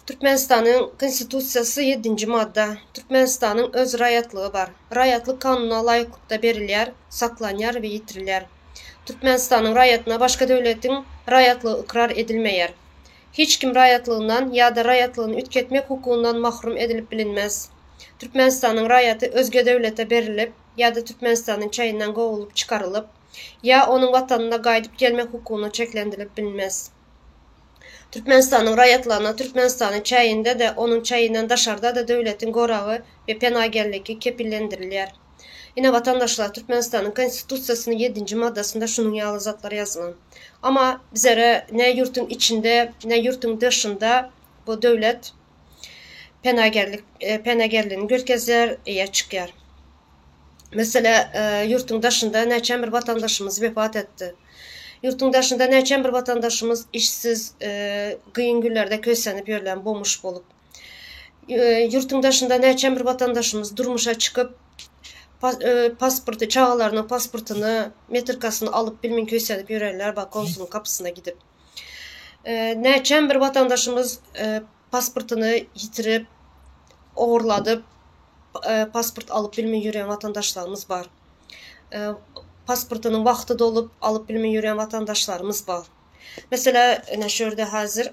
Türkmenistanyň Konstitusiýasy ýedinji madda, Türkmenistanyň öz raýatlygy bar. Raýatlyk kanuna laýyklykda berilýär, saklanýar we ýitirilýär. Türkmenistanyň raýatyna başga döwletiň raýatlygy ykrar edilmeýär. Hiç kim raýatlygyndan ýa-da raýatlygyny üýtgetmek hukugyndan mahrum edilip bilinmez. Türkmenistanyň raýaty özge döwlete berilip ýa-da Türkmenistanyň çäginden kowulyp çykarylyp, ýa onuň Watanyna gaýdyp gelmek hukugyna çeklendirilip bilinmez. Türkmenistanyň raýatlaryna Türkmenistanyň çäginde-de, onuň çäginden daşarda-da döwletiň goragy we penagerligi kepillendirilýär. Ine, watandaşlar, Türkmenistanyň Konstitusiýasynyň ýedinji maddasynda şunuň ýaly zatlar ýazylan. Amma bizere ne ýurtuň içinde, ne ýurtuň daşynda bu döwlet penagerlik, penagerligini görkezýär, eýe çykýar. Mesele, ýurtuň daşynda näçe bir watandaşymyz wepat etdi. Ýurtuň daşynda näçe bir watandaşymyz işsiz, gyn günlerde kösenip ýörlen bomuş bolup. Ýurtuň daşynda näçe bir watandaşymyz durmuşa çykyp, pasporty, çagalarynyň pasportyny, metrikasyny alyp bilmin kösenip ýörenler bar konsulyň gapysyna gidip. Näçe bir watandaşymyz pasportyny ýitirip, ogurladyp, pasport alyp bilmeý ýörýän watandaşlarymyz bar. Pasportynyň wagty dolup, alyp bilmeý ýörýän watandaşlarymyz bar. Meselä, ine şu ýerde häzir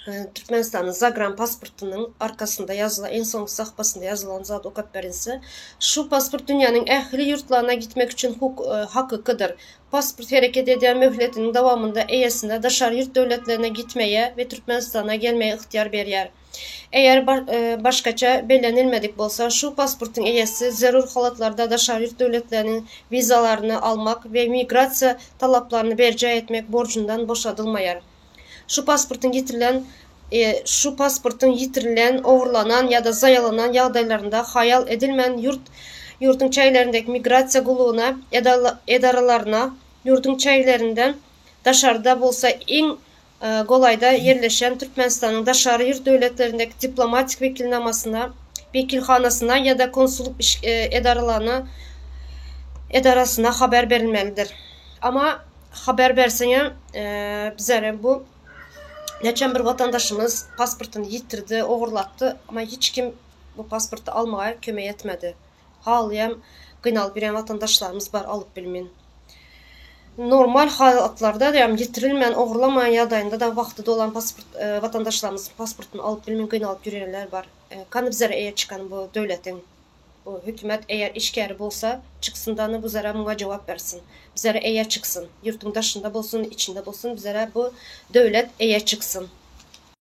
Türkmenistanyň zagran pasportynyň arkasynda ýazylan, iň soňky sahypasynda ýazylan zady okap berinse, şu pasport dünýäniň ähli ýurtlaryna gitmek üçin hakykydyr. Pasport hereket edýän möhletiniň dowamynda eýesine daşary ýurt döwletlerine gitmege we Türkmenistana gelmege ygtyýar berýär. Eger başgaça bellenilmedik bolsa, şu pasportyň eýesi zerur halatlarda daşary ýurt döwletleriniň wizalaryny almak we migrasiýa talaplaryny berjaý etmek borjundan boşadylmaýar. Şu pasportyň ýitirilen şu pasportyň ýitirilen, ogurlanan ýa-da zaýalanan ýagdaýlarynda haýal edilmän ýurt ýurduň çäglerindäki migrasiýa gullugyna, edaralaryna, ýurduň çäglerinden daşarda bolsa iň golaýda ýerleşen Türkmenistanyň daşary ýurt döwletlerindäki diplomatik wekilnamasyna, wekilhanasyna ýa-da konsullyk edaralaryna edarasyna habar berilmelidir. Amma habar berseňem bizere bu Neçen bir watandaşymyz pasportyny ýitirdi, ogurlatdy, amma hiç kim bu pasporty almaga kömek etmedi. Halyam gynalyp ýören watandaşlarymyz bar alyp bilmin. Normal halatlarda ýa ýitirilmän, ogurlamaýan ýagdaýynda-da wagty dolan pasport watandaşlarymyzyň pasportyny alyp bilmin gynalyp ýörenler bar. Kany bizlere eýe çykan bu döwletiň. Bu hökümet eger işgäri bolsa çyksyn dany buzara muňa jogap bersin. Bizere eýe çyksyn. Ýurtuň daşynda bolsun, içinde bolsun bizere bu döwlet eýe çyksyn.